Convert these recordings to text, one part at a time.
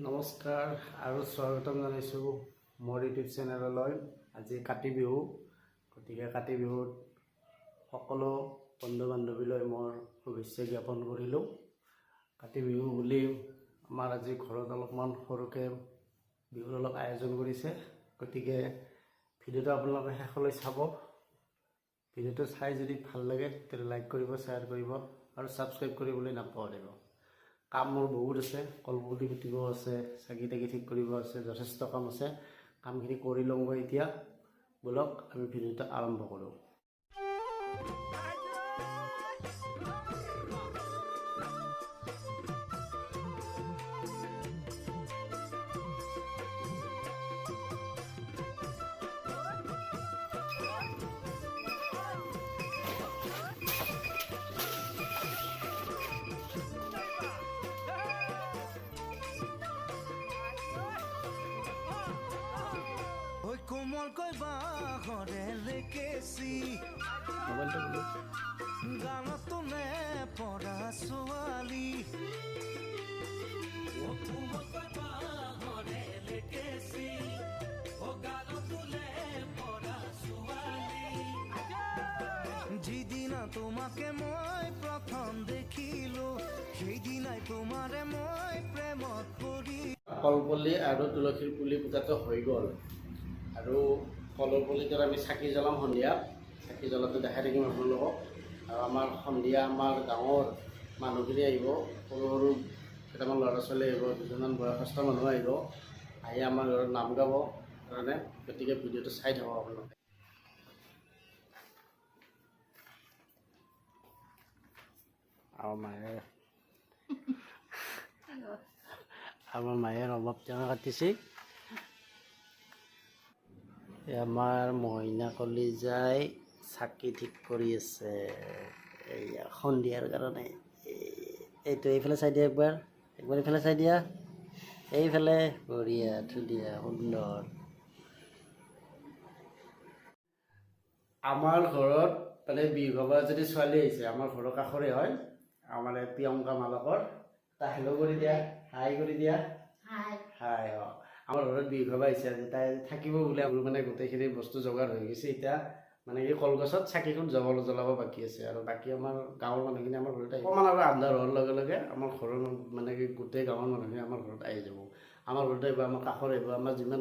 নমস্কাৰ আৰু স্বাগতম জনাইছোঁ মোৰ ইউটিউব চেনেললৈ। আজি কাতি বিহু, গতিকে কাতি বিহুত সকলো বন্ধু বান্ধৱীলৈ মোৰ শুভেচ্ছা জ্ঞাপন কৰিলোঁ। কাতি বিহু বুলি আমাৰ আজি ঘৰত অলপমান সৰুকৈ বিহুৰ অলপ আয়োজন কৰিছে, গতিকে ভিডিঅ'টো আপোনালোকে শেষলৈ চাব। ভিডিঅ'টো চাই যদি ভাল লাগে তেতিয়াহ'লে লাইক কৰিব, শ্বেয়াৰ কৰিব আৰু ছাবস্ক্ৰাইব কৰিবলৈ নাপাহৰিব। কাম মোৰ বহুত আছে, কলপুলি পুতিব আছে, চাকি তাকি ঠিক কৰিব আছে, যথেষ্ট কাম আছে। কামখিনি কৰি লওঁগৈ এতিয়া। ব'লক আমি ভিডিঅ'টো আৰম্ভ কৰোঁ। কোমলকৈ বাঁহৰে লেকেচি গানতো নে পৰা ছোৱালী, কোমলকৈ বাঁহৰে লেকেচি গানতো পৰা ছোৱালী। যিদিনা তোমাকে মই প্ৰথম দেখিলো, সেইদিনাই তোমাৰে মই প্ৰেমত পৰি। কলপুলি আৰু তুলসীৰ পুলি পূজাটো হৈ গ'ল আৰু কলৰ পুলিটোত আমি চাকি জ্বলাম সন্ধিয়া। চাকি জ্বলাটো দেখাই থাকিম আপোনালোকক। আৰু আমাৰ সন্ধিয়া আমাৰ গাঁৱৰ মানুহখিনি আহিব, সৰু সৰু কেইটামান ল'ৰা ছোৱালী আহিব, দুজনমান বয়সস্থ মানুহ আহিব, আহি আমাৰ ঘৰত নাম গাব কাৰণে। গতিকে ভিডিঅ'টো চাই থাকক আপোনালোকে। আৰু মায়ে আমাৰ মায়ে ৰবাব টেঙা কাটিছে। আমাৰ মইনা কলিজাই চাকি ঠিক কৰি আছে এইয়া সন্ধিয়াৰ কাৰণে। এইটো এইফালে চাই দিয়া, একবাৰ একবাৰ এইফালে চাই দিয়া, এইফালে। বঢ়িয়া, ধুনীয়া, সুন্দৰ। আমাৰ ঘৰত মানে বিহু খাব যদি ছোৱালী আহিছে, আমাৰ ঘৰৰ কাষৰে হয়, আমাৰ প্ৰিয়ংকা মালকৰ। তা হেল্ল' কৰি দিয়া, হাই কৰি দিয়া, হাই। অঁ, আমাৰ ঘৰত বিহু খাব আহিছে আজি, তাই থাকিব বোলে। মোৰ মানে গোটেইখিনি বস্তু যোগাৰ হৈ গৈছে। এতিয়া মানে কি কলগছত চাকিখন জ্বলাব বাকী আছে আৰু বাকী আমাৰ গাঁৱৰ মানুহখিনি আমাৰ ঘৰত আহিব। অকণমান আৰু আন্ধাৰ হোৱাৰ লগে লগে আমাৰ ঘৰৰ মানে কি গোটেই গাঁৱৰ মানুহখিনি আমাৰ ঘৰত আহি যাব। আমাৰ ঘৰত আহিব, আমাৰ কাষৰ আহিব, আমাৰ যিমান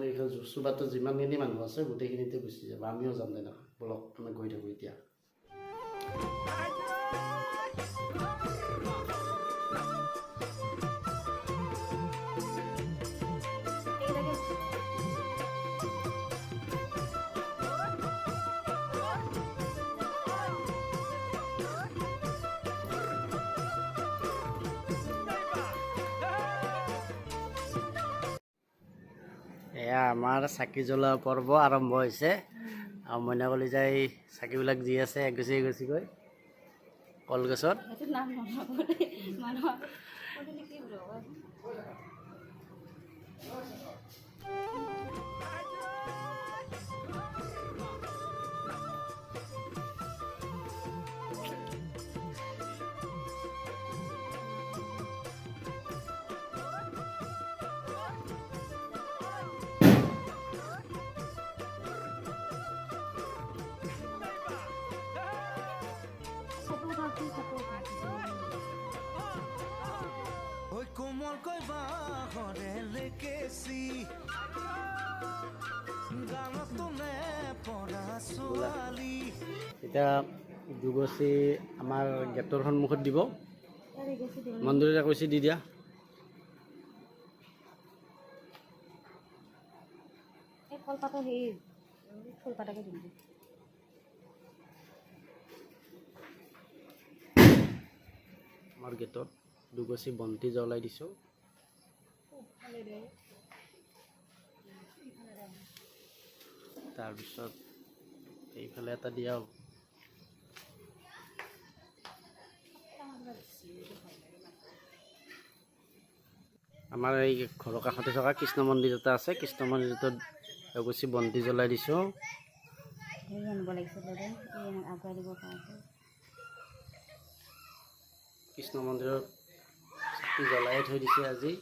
চুবাটোত যিমানখিনি মানুহ আছে গোটেইখিনিতে গুচি যাব। আমিও যাম তেনেকৈ। ব'লক আমি গৈ থাকোঁ এতিয়া। এয়া আমাৰ চাকি জ্বলোৱা পৰ্ব আৰম্ভ হৈছে। আৰু মইনা কলিজাই চাকিবিলাক দি আছে এগছি এগছিকৈ কলগছত। কোমলকৈ বাঁহৰে লেকেচি গানতো নে পৰা ছোৱালী। এতিয়া দুগছি আমাৰ গেটৰ সন্মুখত দিব, মন্দিৰতে কৈছে দি দিয়া। আমাৰ গেটত দুগছি বন্তি জ্বলাই দিছোঁ। তাৰপিছত এইফালে এটা দিয়া হ'ব। আমাৰ এই ঘৰৰ কাষতে থকা কৃষ্ণ মন্দিৰ এটা আছে, কৃষ্ণ মন্দিৰটোত এগছি বন্তি জ্বলাই দিছোঁ। কৃষ্ণ মন্দিৰত চাকি জ্বলাই থৈ দিছে আজি।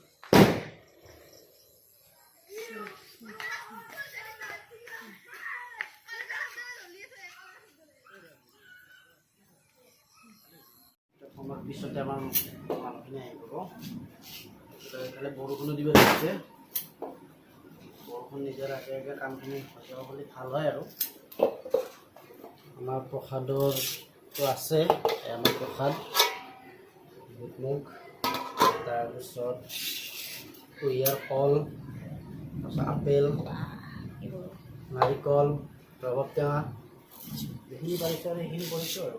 অকণমান পিছতে আমাৰ মানুহখিনি আহি পাব। এইফালে বৰষুণো দিব ধৰিছে, বৰষুণ নিদিয়াৰ আগে আগে কামখিনি হৈ যাব বুলি ভাল হয়। আৰু আমাৰ প্ৰসাদৰটো আছে, আমাৰ প্ৰসাদ বুট মুগ, তাৰপিছত কুঁহিয়াৰ কল, তাৰপিছত আপেল, নাৰিকল, ৰবাব টেঙা, যিখিনি পাৰিছোঁ আৰু সেইখিনি কৰিছোঁ। আৰু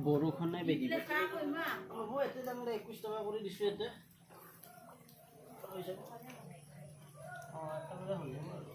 বৰষুণে বেগিব হ'ব। ইয়াতে যাম দে, 21 টকা কৰি দিছোঁ ইয়াতে হৈ যাব। অঁ, এটা বজা হৈ যাব। আৰু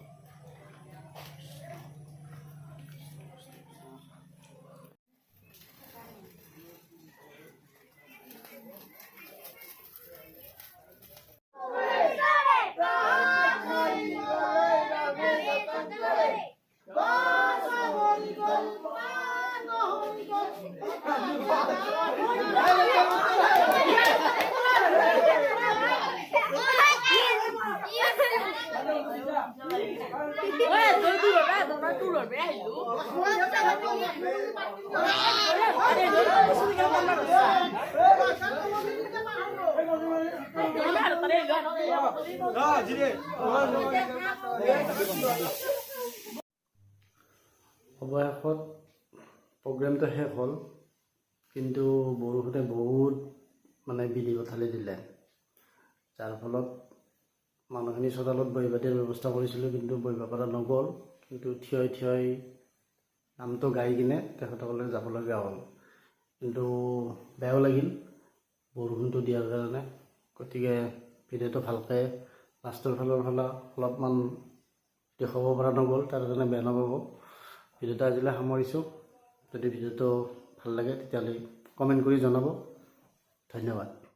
অৱশেষত প্ৰগ্ৰেমটো শেষ হ'ল, কিন্তু বৰষুণে বহুত মানে বিলি পথালি দিলে, যাৰ ফলত মানুহখিনি চোতালত বহিব দিয়াৰ ব্যৱস্থা কৰিছিলোঁ, কিন্তু বহিব পৰা নগ'ল। কিন্তু থিয় থিয়ই নামটো গাই কিনে তেখেতসকলে যাবলগীয়া হ'ল। কিন্তু বেয়াও লাগিল বৰষুণটো দিয়াৰ কাৰণে। গতিকে ভিডিঅ'টো ভালকৈ লাষ্টৰ ফালৰ ফালে অলপমান দেখুৱাব পৰা নগ'ল, তাৰ কাৰণে বেয়া নাপাব। ভিডিঅ'টো আজিলৈ সামৰিছোঁ। যদি ভিডিঅ'টো ভাল লাগে তেতিয়াহ'লে কমেণ্ট কৰি জনাব। ধন্যবাদ।